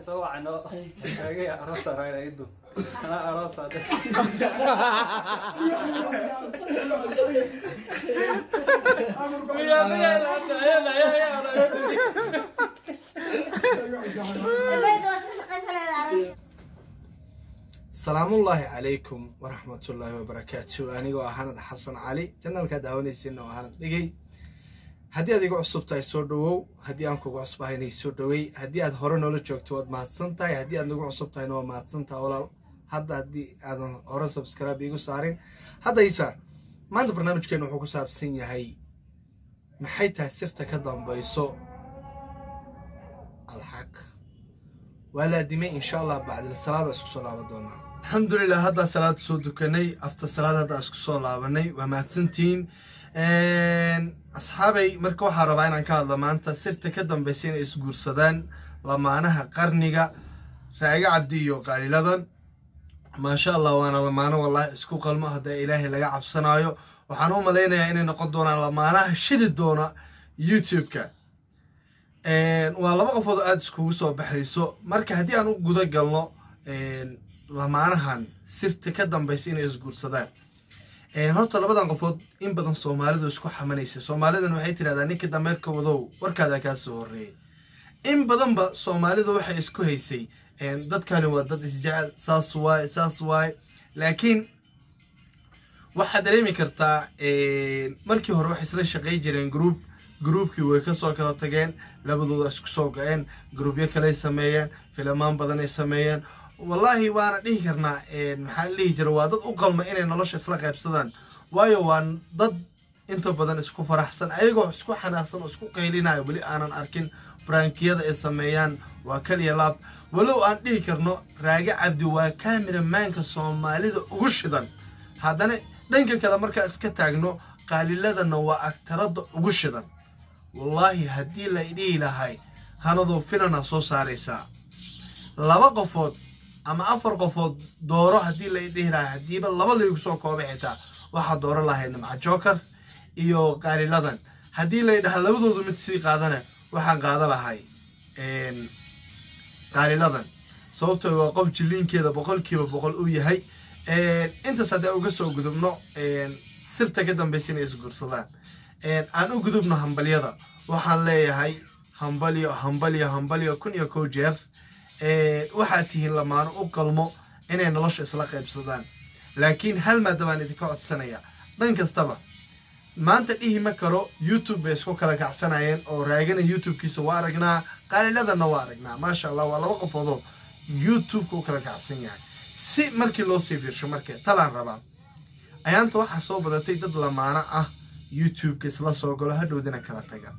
Soo wacno kaagay aroos arayna idu ana aroos adag. Salaamullaahi calaykum waraxmatullaahi wabarakaatu. Anigoo ah Hanad Xasan Cali, janalkaa daawanaysiina oo Hanad Dhigay. Haddii aad iga cusub tahay, soo dhowow. Haddii aan kuga cusbahaynay, soo dhowey. Haddii aad hore noola joogto, waad mahadsan tahay. Haddii aad nagu cusub tahayna, waa mahadsan tahay walaal. Hadda haddii aadan hore subscribe iigu saarin, hadda ii saar. Maanta barnaamijkeenu wuxuu ku saabsan yahay maxay tahay sirta ka dambayso alxaq waa la adimay. Insha Allah bacdil salaada isku soo laaban doonaa. Alxamdulilah, haddaa salaada soo dukanay, after salaad haddaa isku soo laabanay. Waa mahadsantihiin, asxaabay. Marka waxaa rabaa inaan ka hadlo maanta sirta ka dambaysa inay isguursadaan lamaanaha qarniga, Raaga Cabdi iyo Qaaliladan. Maasha Allah, waana lamaano wallahi isku qalmo hadda Ilaahay laga cabsanaayo. Waxaan u malaynayaa inay noqon doonaan lamaanaha shidi doona YouTube-ka. Waa laba qofood oo aada iskugu soo baxayso. Marka haddii aan u guda galno lamaanahan sirta ka dambaysa inay isguursadaan, horta labadan qofood in badan Soomaalidu isku xamanaysa. Soomaalidan waxay tidhahdaa, "Ninka dameerka wadow, warkaadaa kaa soo horreeyay." In badanba Soomaalidu waxay isku haysay dadkani waa dad isjecel, saas waay, saas waay. Laakiin waxaad dareemi kartaa markii hore waxay isla shaqay jireen group. Groupkii way kasoo kala tageen, labadooda isku soo go-een, groupyo kaley sameeyeen, filamaan badanay sameeyeen. Wallaahi waana dhihi karnaa, maxaa la dhihi jira, waa dad u qalma inay nolosha isla qaybsadaan, waayo waa dad inta badan isku faraxsan, ayagoo isku xanaaqsan oo isku qaylinayo weli aanan arkin. Prankiyada ay sameeyaan waa kal iyo laab. Walow aan dhihi karno Raage Cabdi waa cameramaanka Soomaalida ugu shidan, haddana dhanka kale markaa iska taagno, Qaaliladana waa aktaradda ugu shidan. Wallaahi haddii la dhihi lahay hanadoo filana soo saaraysaa laba qofood ama afar qofood dooro, haddii la dhihi lahay, haddiiba laba laygu soo koobay xitaa, waxaa dooro lahay Nimca Joker iyo Qaaliladan. Haddii la dhaha labadoodu mid sii qaadana, waxaan qaada lahay Qaaliladan, sababtoo waa qof jilliinkeeda 100% uu yahay. Intaas haddii uga soo gudubno sirta ka dambaysa inay isguursadaan, aan u gudubno hambalyada. Waxaan leeyahay hambalyo, hambalyo, hambalyo 1001 jeer. Waxaad tihiin lamaano u qalmo inay nolosha isla qaybsadaan. Laakiin hal maada baan idinka codsanaya. Dhan kastaba maanta dhihi ma karo YouTube bay isku kala kacsanayeen, oo Raagana YouTube-kiisa waa aragnaa, Qaaliladana waa aragnaa. Maasha Allah, waa laba qofoodoo YouTube-ka u kala kacsan yahay si markii loo sii fiirsho. Marka talaan rabaa, ayaanta waxaa soo badatay dad lamaano ah YouTube-ka isla soo galo, hadhowdina kala taga.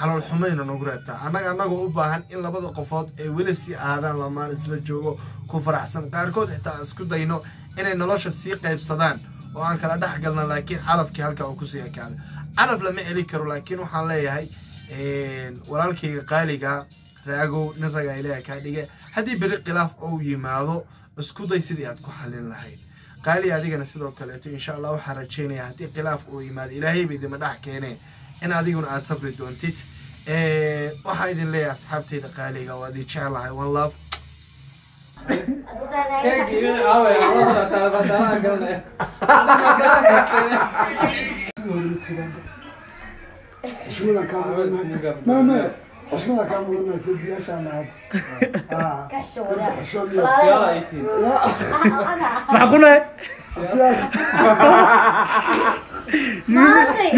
Calool xumayna nagu reebtaa annaga, annagoo u baahan in labada qofood ay weli sii aadaan lamaan isla joogo ku faraxsan. Qaarkood xitaa isku dayno inay nolosha sii qaybsadaan oo aan kala dhex galna, laakiin calafkii halkaa uu kusii ekaada. Calaf lama celi karo, laakiin waxaan leeyahay walaalkayga qaaliga Raagow, nin ragaa Ilaaha kaa dhige, haddii beri khilaaf ou yimaado, isku day sidii aad ku xallin lahayd. Qaali, adigana sidoo kaleeto, insha Allah waxaan rajaynayaa haddii khilaaf uu yimaado, Ilaahayba idima dhex keenee, in adiguna aad sabri doontid. Waxaan idin leeyahay, asxaabtayda qaaliga, waa idin jeclahay. One love. Keegi aaway aroos taala galnay. Xushmadan kaa mudannahay, maame, xushmadan kaa mudannahay. Sadiyaashaan lahayd xishood. Yala itiin. Maxaa ku nahay?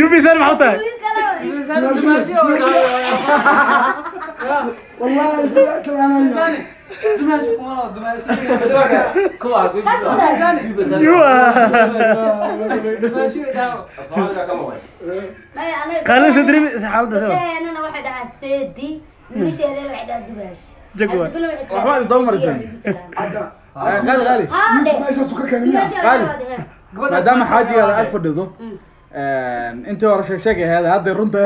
UBSN maxaa u tahay? Wallahi kala anaya. Dumaashu kuma laha dumaashu. Kuwa Yua. Dumaashu dhaw. Soomaaliga ka maqan. Qaalin soo dareemi xaaladda soo. Gabdhaheennana waxay dhahaa seedi, wiilasheedana waxay dhahaa dumaash. Jaguar. Waxba isdaba mariseen. Hadda Qaali, qaali. Yusuf meeshaasu ka keenay miya? Qaali. Maadaama xaajigaada aad fadhido, intii hore sheeg sheeg ahayd, hadda runta.